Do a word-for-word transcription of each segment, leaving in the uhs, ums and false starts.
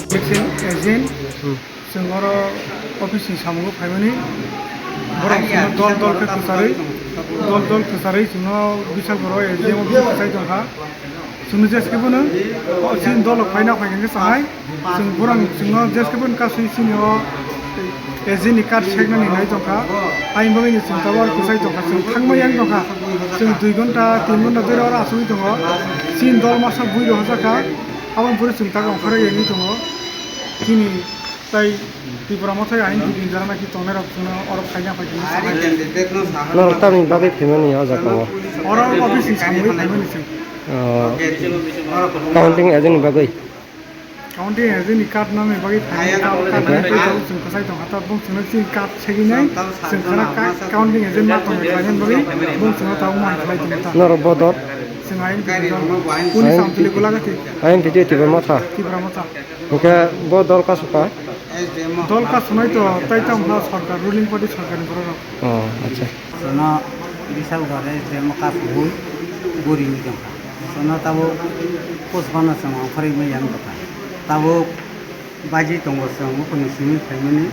Election agent, Hmm. chwng oro office ni samungo phaimani, borok chwngno dol dol khe kwcharwi, dol dol kwcharwi chwngno Bisalpuro A G M office kwchai tongkha. Chwngno jeskhe bono, o chini dolo phaina phaikhe sanai, chwng borok chwngno jeskhe bono kasui chini o A G ni card seknani nai tongkha, ayang bagwi chwng tabuk oro kwchai tongkha, chwng thangma yang tongkha, chwng dui ghonta, tin ghonta dhori oro achugwi tongo, chini dol masa bui rok hojakha, aboni pore chwng tabuk ongkhorwi yangwi tongo, chini tai Tipra Motha ayang bini jora naki tongnai rok chwngno oro phaina phaikhe sanai. Norok tamni bagwi phaimani o jaga o? Oro office ni samungwi phaimani chwng. Oh, counting agent ni bagwi? Counting agent ni card nani bagwi phaimani, card nani bagwi tabuk chwng kwchai tongkha, tabuk chwngno chini card segwi nai, chwng khana ka-, counting agent ma tongwi khlainani bagwi bung chwngno tabuk ma khlai tongkha. Norok bodol? Chwng ayang bini jora. Kuni Ayang samtuli bini. Gulagati. Ayang bini Tipra Motha. Tipra Motha. Hwnkhe bo dol kasu kha? Dol kasunai to tai tamo kha sorkar, ruling party sorkarni borok rok. Oh, acha. Sono Bisalgarh S D M o kasugwi guriwi tongkha. Sono tabuk pushpano chwng ongkhorwi manya wngkha. Tabuk baji tongo chwng bukhukni simi phaimani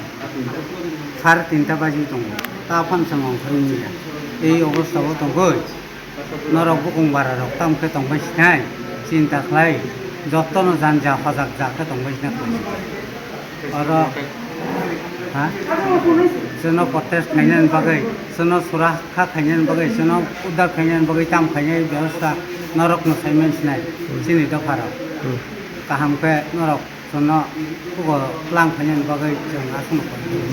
sare tinta baji tongo. Ta phano chwng ongkhorwi manya. Ei obostha o tongwi Norok bukung bara rok tamo khe tongbai sinai, chinta khlai, jotono janja hojak ja khe tongbai sinai khlai. Oro, ha? Chwngno protest khainani bagwi, chwngno sura kha khainani bagwi, chwngno udar khainani bagwi tamo khainai bebosta norokno saiman sinai, chini dopharok. Hmm. Kaham khe norok chwngno kugo tlang khainani bagwi chwng aswkno khlai.